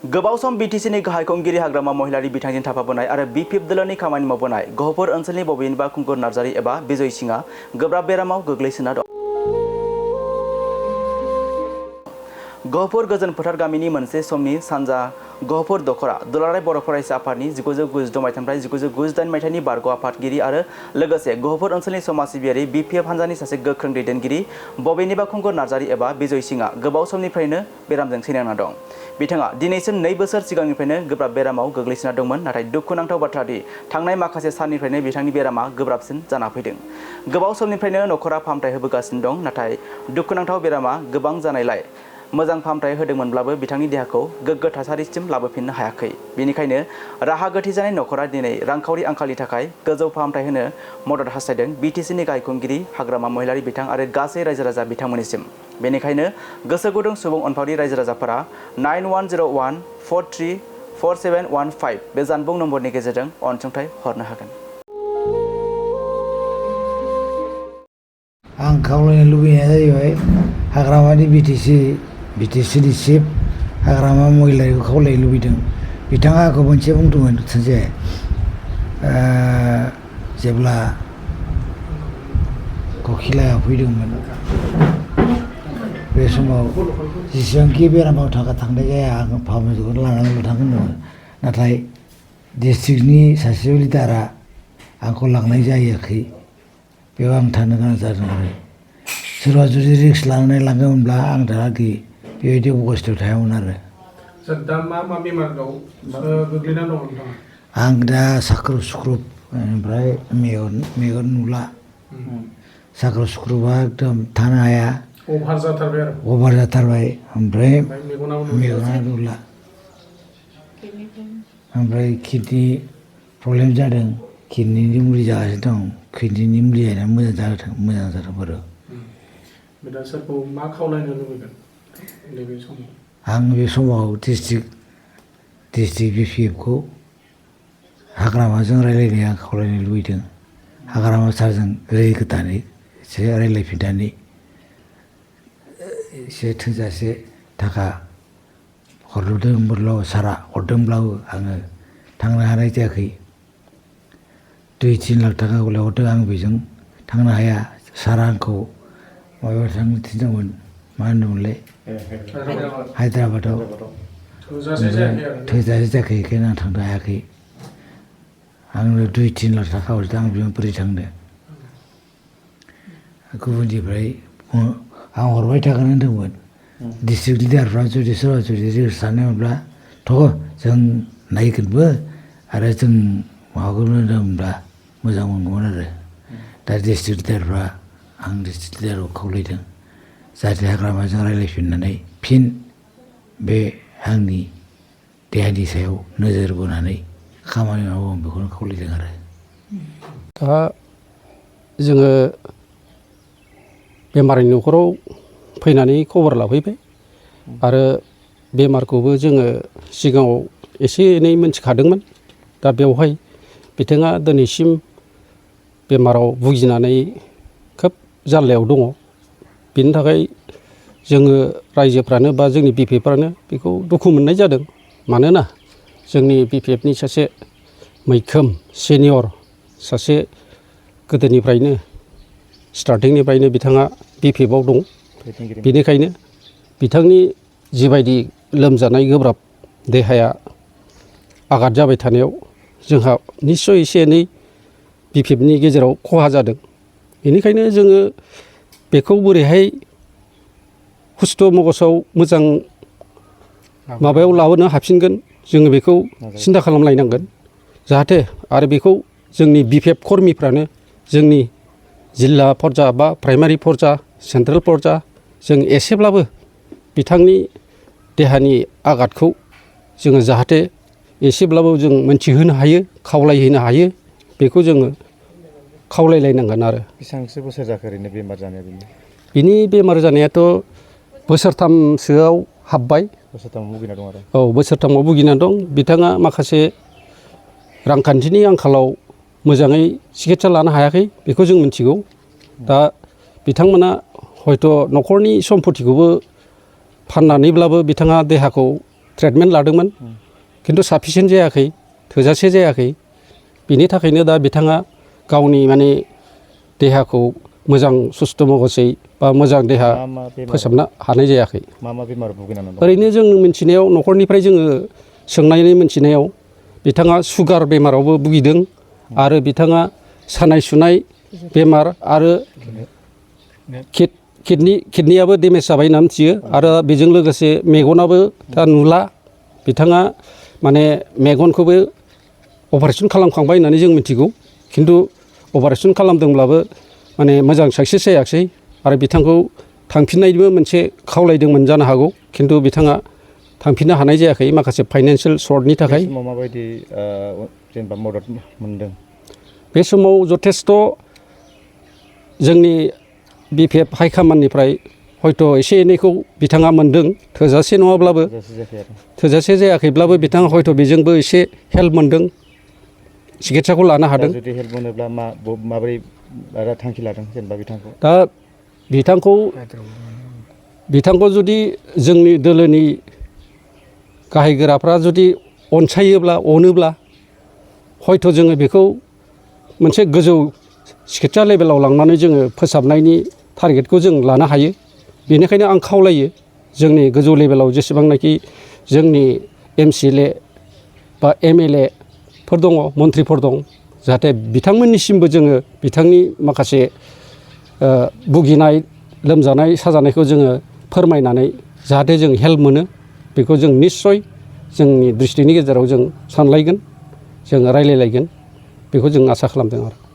गोबाव सम बीटीसीनि गाहाय खुंगिरि हाग्रामा महिलारि बिथांजों थाफाबोनाय आरो बीपीएफ दोलोनि खामानि मावबोनाय गहपुर ओनसोलनि बबेनिबा खुंगुर नार्जारी एबा बिजय सिंहआ गोब्राब बेरामाव गोग्लैसोना दं। गहपुर गोजोन फोथार गामिनि मोनसे समनि सानजा गहपुर दखरा दुलाराय बर' फरायसा आफादनि 1992 मायथाइनिफ्राय 1998 मायथाइनि बारग' आफादगिरि आरो लोगोसे गहपुर ओनसोलनि समाज सिबियारि बीपीएफ हान्जानि सासे गोख्रों दैदेनगिरि बबेनिबा खुंगुर नार्जारी एबा बिजय सिंहआ गोबाव समनिफ्रायनो बेरामजों सैनांना दं। बिथाङा दिनैसिम 2 बोसोर सिगांनिफ्रायनो गोब्राब बेरामाव गोग्लैसोना दंमोन, नाथाय दुखुनांथाव बाथ्रा दि थांनाय माखासे साननिफ्रायनो बिथांनि बेरामा गोब्राबसिन जाना फैदों। गोबाव समनिफ्रायनो नखरा फाहामथाय होबोगासिनो दं, नाथाय दुखुनांथाव बेरामा गोबां जानायलाय मोजां फाहामथाय होदोंमोनब्लाबो बिथांनि देहाखौ गोग्गो थासारिसिम लाबोफिननो हायाखै। बेनिखायनो राहा गोथे जानाय नखरा दिनै रांखावरि आंखालनि थाखाय गोजौ फाहामथाय होनो मदद हास्थायदों बीटीसीनि गाहाय खुंगिरि हाग्रामा महिलारि बिथां आरो गासै रायजो राजा बिथांमोननिसिम। बेनिखायनो गोसो गुदुं सुबुं अनफावरि रायजो राजाफोरा 9101434715 बे जानबुं नम्बरनि गेजेरजों अनसुंथाइ हरनो हागोन। आं खावलायनो लुबैनाया जाहैबाय हाग्रामानि बीटीसीनि चिफ हाग्रामा महिलारिखौ खावलायनो लुबैदों। बिथाङा आंखौ मोनसे बुंदोंमोन जे जेब्ला ककिलाया फैदोंमोन बे समाव जेसेबांखि बेरामाव थांनाय जाया आं फाहामथायखौ लानानैल' थांगोन होनदोंमोन, नाथाय डिस्ट्रिक्टनि सासे लिडारा आंखौ लांनाय जायाखै। बेयाव आं थानो गोनां जादों आरो सोरबा जुदि रिक्स लानानै लाङोमोनब्ला आं दाहालागै बेबायदि अबस्थायाव थायामोन आरो। दा मा बेमाराव गोग्लैना दं नोंथाङा? आं दा साख्रुब सुख्रुब ओमफ्राय मेगन नुला। साख्रुब सुख्रुबा एकदम थानो हाया। अभार जाथारबाय आरो? अभार जाथारबाय। ओमफ्राय मेगना नुला। ओमफ्राय किडनि प्रब्लेम जादों। किडनिनि मुलि जागासिनो दं। किडनिनि मुलि जानाया मोजां जादों आरो। दा सोरखौ मा खावलायनो लुबैगोन नैबे समाव? आं बे समाव डिस्ट्रिक्ट बीपीएफखौ हाग्रामाजों रायज्लायनो आं खावलायनो लुबैदों। हाग्रामा सारजों गोदानै एसे रायज्लायफिननानै एसे थोजासे थाखा सारा हरदोंब्लाबो आङो थांनो हानाय जायाखै। 2-3 लाख थाखा हरदों, आं बेजों थांनो हाया। सारा आंखौ माबायाव थांनो थिनदोंमोन, मा होनदोंमोनलाय, हायद्राबादाव। थोजासे जायाखै, बेखायनो आं थांनो हायाखै। आंनो 2-3 लाख थाखा हरदों, आं बेयाव बोरै थांनो। गुबुननिफ्राय आं हरबाय थागोन होनदोंमोन। डिस्ट्रिक्ट लिडारफ्रा जुदि सोरबा रिक्स लानायमोनब्लाथ' जों नायगोनबो आरो जों माबागोन होनदोंमोनब्ला मोजां मोनगौमोन आरो। दा डिस्ट्रिक्ट लिडारफ्रा आं डिस्ट्रिक्ट लिडारखौ खावलायदों जाहाथे हाग्रामाजों रायज्लायफिननानै फिन बे आंनि देहानि सायाव नोजोर बोनानै खामानि मावो, आं बेखौनो खावलायदों आरो। दा जोङो बेमारिनि न'खराव फैनानै खबर लाफैबाय आरो बेमारखौबो जोङो सिगाङाव एसे एनै मोनथिखादोंमोन। दा बेवहाय बिथाङा दिनैसिम बेमाराव भुगिनानै खोब जारलायाव दङ। बेनि थाखाय जोङो रायजोफ्रानो बा जोंनि बीपीएफफ्रानो बेखौ दुखु मोननाय जादों। मानोना जोंनि बीपीएफनि सासे मैखोम सिनियर सासे गोदोनिफ्रायनो स्टार्टिंनिफ्रायनो बिथाङा बीपीएफआव दं। बेनिखायनो बिथांनि जिबायदि लोमजानाय गोब्राब देहाया आघात जाबाय थानायाव जोंहा निस्सय एसे एनै बीपीएफनि गेजेराव खहा जादों। बेनिखायनो जोङो बेखौ बोरैहाय हुस्थ' मगसाव मोजां माबायाव लाबोनो हाफिनगोन, जोङो बेखौ सिन्था खालामलायनांगोन। जाहाथे आरो बेखौ जोंनि बीपीएफ कर्मिफ्रानो जोंनि जिल्ला पर्जा बा प्राइमारि पर्जा, सेन्ट्रेल पर्जा जों एसेब्लाबो बिथांनि देहानि आघातखौ जोङो जाहाथे एसेब्लाबो जों मोनथिहोनो हायो, खावलायहोनो हायो, बेखौ जोङो खावलायलायनांगोन आरो। बेसेबांसो बोसोर जाखो ओरैनो बेमार जानाया? बिनि बेमार जानायाथ' बोसोरथामसोआव हाबबाय। बोसोरथामाव भुगिना दं आरो? औ, बोसोरथामाव भुगिना दं। बिथाङा माखासे रांखान्थिनि आंखालाव मोजाङै सिकित्सा लानो हायाखै, बेखौ जों मिथिगौ। दा बिथांमोना हयथ' न'खरनि सम्पतिखौबो फाननानैब्लाबो बिथाङा देहाखौ ट्रिटमेन्ट लादोंमोन खिन्थु साफिसियेन्ट जायाखै थोजासे जायाखै बिनि थाखायनो दा बिथाङा गावनि माने देहाखौ मोजां सुस्थ' महसै बा मोजां देहा मा मा बेमार फोसाबनो हानाय जायाखै मा मा बेमार भुगिनानै दं? ओरैनो जों मिथिनायाव न'खरनिफ्राय जोङो सोंनानै मिथिनायाव बिथाङा सुगार बेमारावबो भुगिदों आरो बिथाङा सानाय सुनाय बेमार आरो किडनियाबो डेमेज जाबाय होनना मिथियो आरो बेजों लोगोसे मेगनाबो दा नुला बिथाङा माने मेगनखौबो अपारेसन खालामखांबाय होननानै जों मिथिगौ खिन्थु अपारेसन खालामदोंब्लाबो माने मोजां साक्सेस जायाखिसै आरो बिथांखौ थांफिननायनिबो मोनसे खावलायदोंमोन जानो हागौ खिन्थु बिथाङा थांफिननो हानाय जायाखै माखासे फाइनान्सियेल सर्टनि थाखाय। बे समाव माबायदि जेनेबा मदद मोनदों? बे समाव जथेस्थ' जोंनि BPF हाइकामान्डनिफ्राय हयथ' एसे एनैखौ बिथाङा मोनदों थोजासे नङाब्लाबो थोजासे जायाखैब्लाबो बिथाङा हयथ' बेजोंबो एसे हेल्प मोनदों सिकित्साखौ लानो हादों। जुदि हेल्प मोनोब्ला माबोरै थांखि लादों जेनेबा बिथांखौ? दा बिथांखौ जुदि जोंनि दोलोनि गाहाय गोराफ्रा जुदि अनसायोब्ला अनोब्ला हयथ' जोङो बेखौ मोनसे गोजौ सिकित्सा लेभेलाव लांनानै जोङो फोसाबनायनि टारगेटखौ जों लानो हायो। बेनिखायनो आं खावलायो जोंनि गोजौ लेभेलाव जेसेबांनाखि जोंनि MCLA बा MLA फोर दङ मन्थ्रिफोर दं जाहाथे बिथांमोननिसिमबो जोङो बिथांनि माखासे भुगिनाय लोमजानाय साजानायखौ जोङो फोरमायनानै जाहाथे जों हेल्प मोनो बेखौ जों निस्सय जोंनि डिस्ट्रिक्टनि गेजेराव जों सानलायगोन जों रायलायलायगोन बेखौ जों आसा खालामदों आरो।